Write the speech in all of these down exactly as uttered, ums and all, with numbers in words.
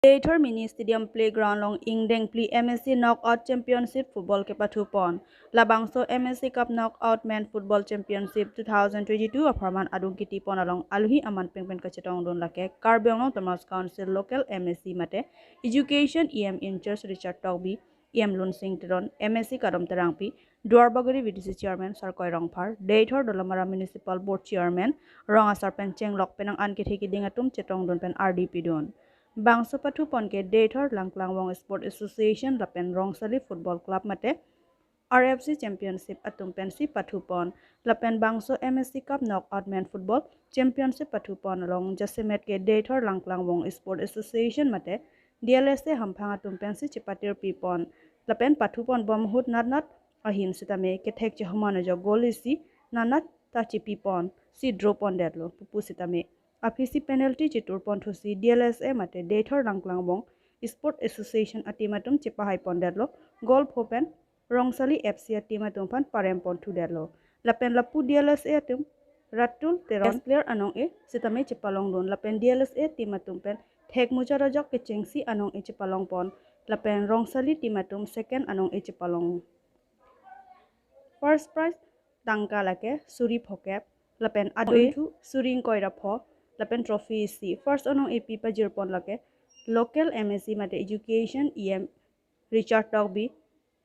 Deithor Mini Stadium Playground along ingdeng phli M S C Knockout Championship Football kepathupon. Labangso M S C Cup Knockout Men Football Championship two thousand twenty-two apharman adung kitipon along aluhi aman pengpen kachetongdun lake Karbi Anglong Autonomous Council Local M S C mate Education E M in-charge Richard Tokbi, E M Lunsing Teron, M S C Kadom Terangpi, Duarbagori V D C Chairman Sarkoi Rongphar, Deithor Dolamara Municipal Board Chairman Rong Asar pen chenglok penang an kethe keding atum chetongdun pen ardi pidun. Bangso pathupon ke Deithor Langklangvong Sport Association lapen Rongsali Football Club mate R F C Championship atum pensi pathupon. Lapen bangso M S C Cup Knockout Men Football Championship pathupon along jasemet ke Deithor Langklangvong Sport Association mate D L S A hamphang atum pensi chepatir pipon. Lapen pathupon bom ahut natnat ahin sitame kethek chehoman ajok goal isi natnat ta chepipon si draw pondetlo pupu sitame aphisi penalty cheturpon thusi D L S A mate Deithor Langklangvong Sport Association a-team atum chepahai pondetlo, goal pho pen Rongsali F C a-team atum aphan parem pon thudetlo. Lapen lapu D L S A atum Ratul Teron best player anong-e sitame chepalongdun lapen D L S A team atum pen thek muchot ajok kechengsi anong-e chepalongpon lapen Rongsali team atum second anong-e chepalong. First prize tangka lake suri phokep lapen adunthu suri ingkoi ra pho lapen trophy isi. First anong-e pi pajirpon lake local M S C mate Education E M Richard Tokbi,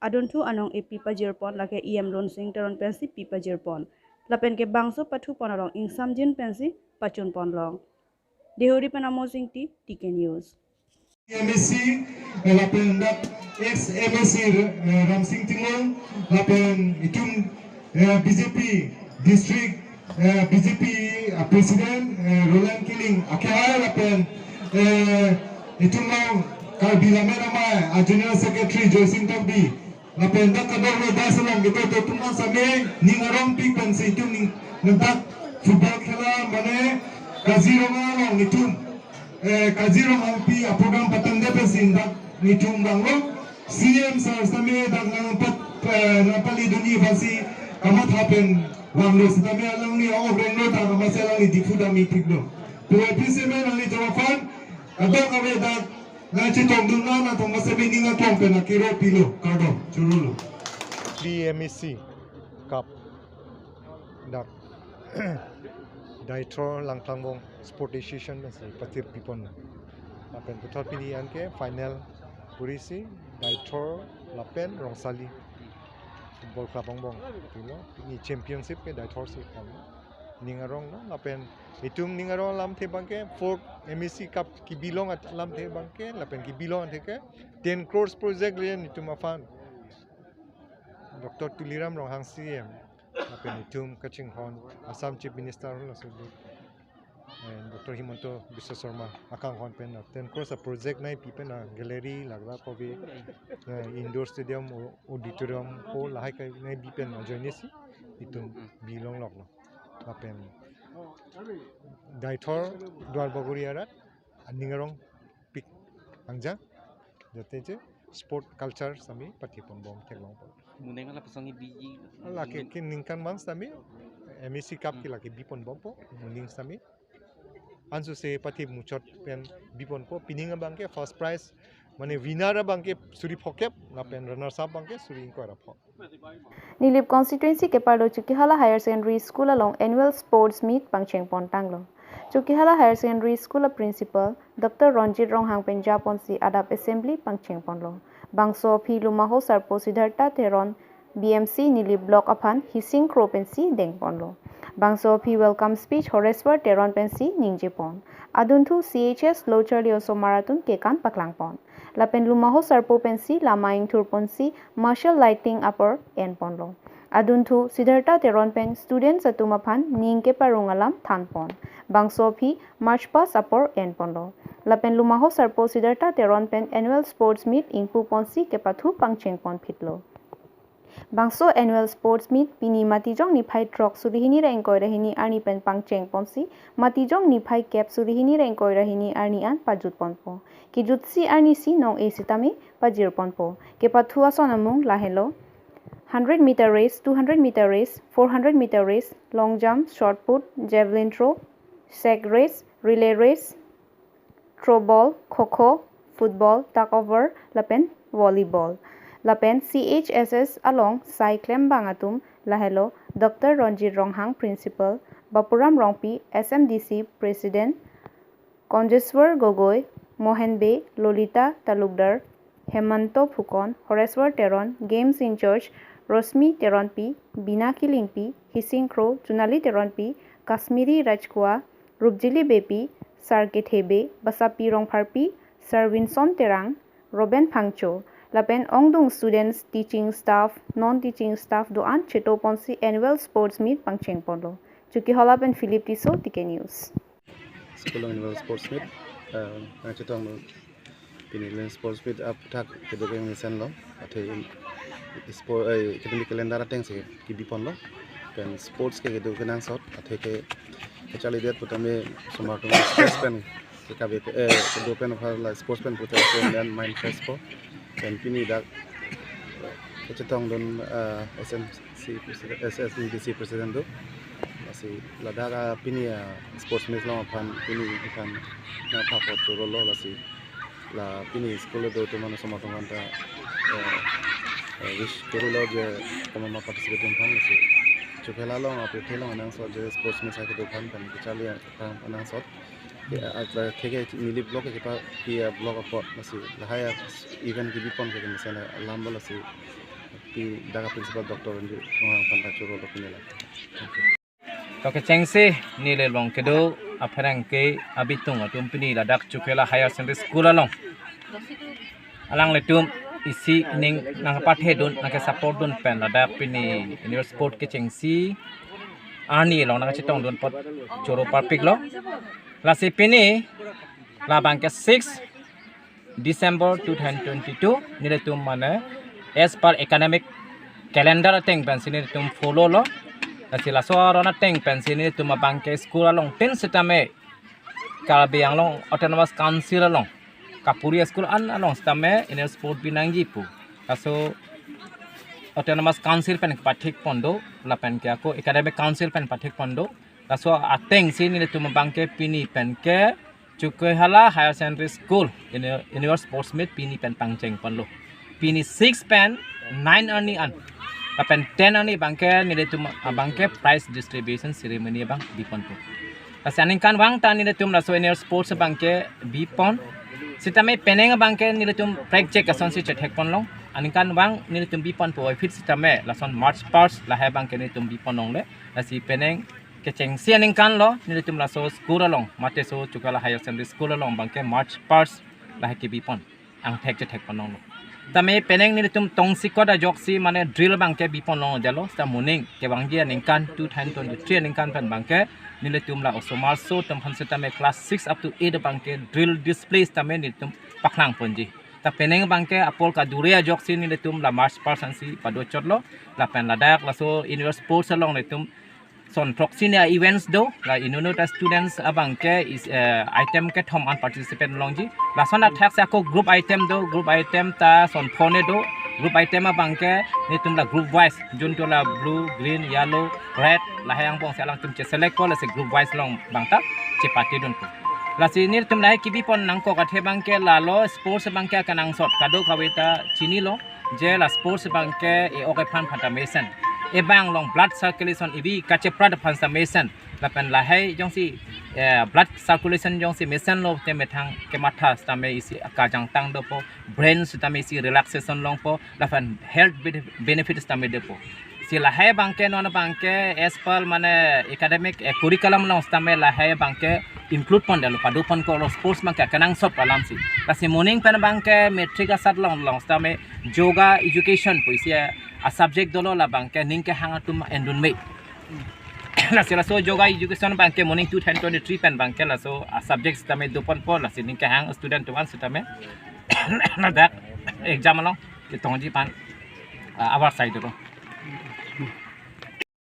adunthu anong-e pi pajirpon lake E M Lunsing Teron pensi pi pajirpon. Lapen ke bangso pathupon along ingsamjin pensi pachunpon long. Deithor pen Amo Singti, T K News. M S C, eh, lapen dak ex M S C, eh, Ramsing Timung, lapen itum, eh, B J P district, eh, B J P, eh, president, eh, Roland Killing, akhai lapen, eh, itum along Karbi Lammet Amei, ah, general secretary Joysing Tokbi, lapen dak kadokave das along kedo atum aphan sitame ning arongpik pensi itum ning dak football khela mane Kaziranga along itum, eh, Kaziranga pi a-program patangdet pensi dak itum vanglo. C M sir sitame dak nangpat, eh, nangpali dunji aphansi kamatha pen vanglo sitame alangli a-ok renglo ta kamatsi alangli Diphu dam-i thiklo. Pu aphi sitame alangli jawab aphan kadokave dak nangchetongdun nang nangtong masitame ning aklong pen akiro pilo, kardom, chorolo. P M A C Cup dak Deithor Langklangvong Sport Association pensi pathir pipon. Lapen puthot pini anke final purisi Deithor lapen Rongsali Football Club angbong pilo. Pini championship ke Deithor si kam. Ning aronglo lapen itum ning arong alamthe abangke fourth M A C Cup kebi long at-, alamthe abangke lapen kebi long athe ke ten crores project le itum aphan Doctor Tuliram Ronghang C M lapen itum kachinghon Assam Chief Minister laso du, eh, Doctor Himanta Biswa Sarma akanghon pen ten crores a-project nangpi pen a-gallery lagra kove, eh, indoor stadium, o-, auditorium hall lahai ke nangpi pen ajoine si itum bi longloklo. Lapen Deithor Duarbagori arat aning arongpik angja, jate je sport culture sitame pathiponbom theklongpo. Mo ning lapuson ke biji. Lake ke ningkan mang sitame M A C Cup ke lake biponbompo, mo ning sitame. Ansose pathi muchot pen biponpo, pining abangke first prize, mane winner abangke suri phokep, lapen runners up abangke suri ingkoi ra pho. Nilip constituency keparlo Chokihola Higher Secondary School along annual sports meet pangchengpon tanglo. Chokihola Higher Secondary School a-principal Doctor Ronjit Ronghang pen japonsi adap assembly pangchengponlo. Bangso aphi Lumaho Sarpo Siddhartha Teron B M C Nilip Block aphan hising kro pensi dengponlo. Bangso aphi welcome speech Horeswar Teron pensi ningjepon. Adunthu C H S Lo Charli Osomar atum kekan paklangpon. Lapen Lumaho Sarpo pensi lama ingthurponsi martial lighting apor enponlo. Adunthu Siddhartha Teron pen students atum aphan ning keparong alam thanpon. Bangso aphi march past apor enponlo. Lapen Lumaho Sarpo Siddhartha Teron pen annual sports meet ingpuponsi kepathu pangchengponphitlo. Bangso annual sports meet pini Matijong niphai throk suri hini ra ingkoi ra hini arni pen pangchengponsi Matijong niphai kep suri hini ra ingkoi ra hini arni an pajutponpo. Kejutsi arnisi nong-e sitame pajirponpo. Kepathu ason amung lahelo: hundred meter race, two hundred meter race, four hundred meter race, long jump, shot put, javelin throw, sack race, relay race, throw ball, kho kho, football, tug of war, lapen volleyball. Lapen C H S S along sai klembang atum lahelo Doctor Ronjit Ronghang, Principal, Bapuram Rongpi, S M D C President, Konjeswar Gogoi, Mohen Bey, Lolita Talukdar, Hemanto Phukon, Horeswar Teron, Games in Charge, Rosmi Teronpi, Bina Kilingpi, Hising Kro, Junali Teronpi, Kashmiri Rajkua, Rupjili Beypi, Sar Kethe Bey, Basapi Rongpharpi, Sar Winson Terang, Robin Phangcho, lapen ongdung students, teaching staff, non-teaching staff do-an cheto ponsi annual sports meet pangcheng ponlo. Chokihola pen Philip Tisso, T K News. School annual sports meet, uh, nangchetong lo. Pini annual sports meet aphuthak keduk mesen lo. Athe sport, eh, academic calendar ateng si kebi ponlo. Pen sports ke keduk kenangsot. Athe ke kacharli det putame osomar atum sports pen ke kabe, eh, keduk pen apar la sports pen puta pen dan mind fresh po. Pen pini dak kachetongdun, eh, S M C president, S M D C president do. Lasi ladak, ah, pini, ah, sports meet along aphan pini aphan nangpha apot chorolo. Lasi la pini school do atum mane osomar atum aphanta, eh, eh, wish korilo je komat ma participate atum aphan. Lasi Chokihola along, aphi along anangsot je sports meet sai keduk aphan pen kacharli aphan anangsot. Ya, atla theke neli block ke pa ki, ah, block apot lasi lahai, ah, event kebi pon ke mesen alam bo. Lasi pi dak a principal Doctor Ronjit Ronghang aphanta chorolo pini la. Thank you. To kechengsi neli long kedo apherangke abitung atum pini ladak Chokihola Higher Secondary School along alanglitum isi ning nangpathedun, nangkesupport dun pen ladak pini annual sport kechengsi arni along nangchetongdun apot choro parpiklo. Lasi pini labang ke six December two thousand twenty-two, nelitum mane as per academic calendar ateng pensi nelitum follow lo. Lasi laso aron ateng pensi nelitum abang ke school along tin sitame Karbi Anglong Autonomous Council along kapuri school an along sitame annual sport binangji pu. Laso Autonomous Council pen pathik pon do, lapen ke ako Academic Council pen pathik pon do. Laso ateng si nelitum abang ke pini pen ke Chokihola Higher Secondary School annual, annual sports meet pini pen pangcheng ponlo. Pini six pen nine arni an, lapen ten arni abang ke nelitum abang ke prize distribution ceremony abang bi ponpo. Lasi aningkanvang ta nelitum laso annual sports abang ke bi pon. Sitame penang abang ke nelitum prek chek asonsi chethek ponlong. Aningkanvang nelitum bi ponpo aphi sitame lason March first lahai abang ke nelitum bi ponlongle. Lasi penang kechengsi aningkan lo nelitum laso school along, mate so Chokihola Higher Secondary School along abang ke March first lahai kebi pon, angthek chethek ponlonglo. Tame penang nelitum tongsekot ajoksi mane drill abang ke bi ponlonglo jalo, sita moning kevangji aningkan two thousand twenty-three aningkan pen abang ke nelitum la osomar aso atum aphan sitame class six up to eight abang ke drill display sitame nelitum paklang ponji. Ta penang abang ke apor kadure ajoksi nelitum la March first ansi padochotlo, lapen ladak laso annual sports along nelitum son throksi ne events do, la inut inut students abang ke is, eh, item kethom an participate longji. Lason athak si ako group item do, group item ta son phone do. Group item abang ke nelitum la group wise, juntu la blue, green, yellow, red, lahai angbong si alangtum che select po, lasi group wise along abang ta chepatedunpo. Lasi nelitum lahai kebi pon nangkok athe abang ke lalo sports abang ke akenangsot kadokave ta chinilo. Je la sports abang ke e-ok ephan aphan ta mesen. Ebang along blood circulation ebi kacheprat aphan ta mesen. Lapen lahai jongsi, eh, blood circulation jongsi mesenlo te methang kematha sitame isi akajangtang dopo, brain sitame isi relaxation longpo, lapen health bene-, benefit sitame dopo. Si lahai abang ke non abang ke as per mane academic, eh, curriculum along sitame lahai abang ke include pondetlo, pado ponkoklo sports abang ke akenangsot alamsi. Lasi moning pen abang ke matric asat along along sitame yoga education pu isi a, a subject dolo, labang ke ning kehang atum endun me. Lasi laso yoga education abang ke moning two thousand twenty-three pen abang ke laso a subject sitame do ponpo, lasi ning kehang student atum an sitame ladak exam along ketongji aphan, ah, awar sai dolo.